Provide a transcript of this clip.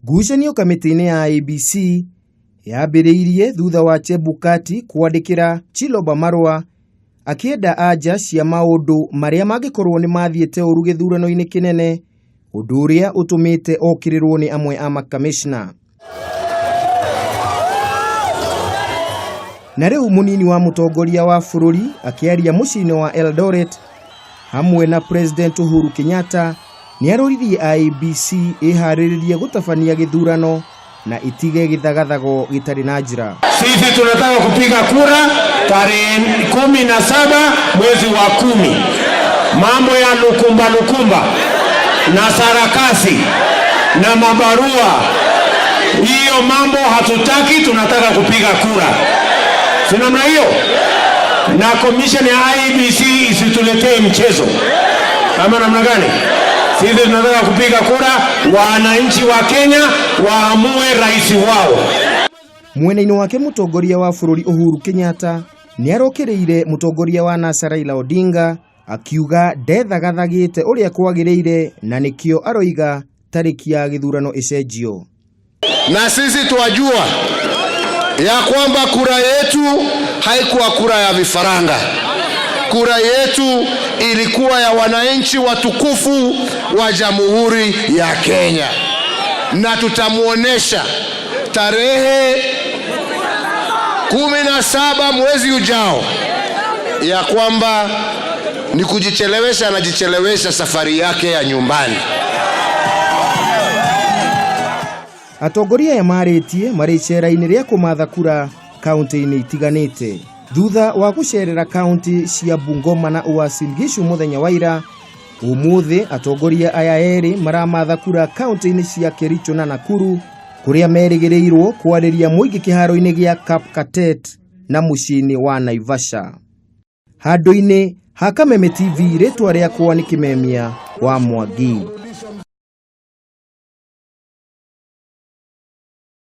Ngucanio kamĩtĩ-inĩ ya IEBC yambĩrĩirie thutha wa Chebukati kwandĩkĩra Chiloba marũa akĩenda anja cia maũndũ marĩa mangĩkorwo nĩ mathiĩte ũru gĩthurano-inĩ kĩnene, ũndũ ũrĩa ũtũmĩte okĩrĩrwo nĩ amwe a makamishna. Na rĩu mũnini wa mũtongoria wa bũrũri akĩaria mũciĩ-inĩ wa Eldoret hamwe na President Uhuru Kenyatta nĩ aroririe IEBC ĩharĩrĩrie gũtabania gĩthurano na ĩtige gĩthagathago gĩtarĩ na njĩra. Sisi tunataka kupiga kura tarehe 17 mwezi wa 10. Mambo ya lukumba lukumba na sarakasi na mabarua, hiyo mambo hatutaki. Tunataka kupiga kura, si namna hiyo? Na commission ya IEBC isituletee mchezo ama namna gani? Sisi tunataka kupiga kura, wananchi wa Kenya waamue rais wao. Mwena-inĩ wake mũtongoria wa bũrũri Uhuru Kenyatta nĩ arokĩrĩire mũtongoria wa NASA Raila Odinga akiuga ndethagathagĩte ũrĩa kwagĩrĩire na nĩkĩo aroiga tarĩki ya gĩthurano ĩcenjio. Na sisi twajua ya kwamba kura yetu haikuwa kura ya vifaranga. Kura yetu ilikuwa ya wananchi watukufu wa Jamhuri ya Kenya, na tutamwonyesha tarehe 17 mwezi ujao ya kwamba ni kujichelewesha, anajichelewesha safari yake ya nyumbani. Atongoria aya marĩtie marĩ icera-inĩ rĩa kũmatha kura kaunti-inĩ itiganĩte thutha wa gũcerera kaunti cia Bungoma na Uasin Gishu mũthenya wa ira. Ũmũthĩ atongoria aya erĩ maramatha kura kaunti-inĩ cia Kericho na Nakuru kũrĩa merĩgĩrĩirwo kwarĩria mũingĩ kĩharo-inĩ gĩa Kapkatet na mũciĩ-inĩ wa Naivasha. Handũ-inĩ ha Kameme TV, rĩtwa rĩakwa nĩ Kĩmemia wa Mwangi.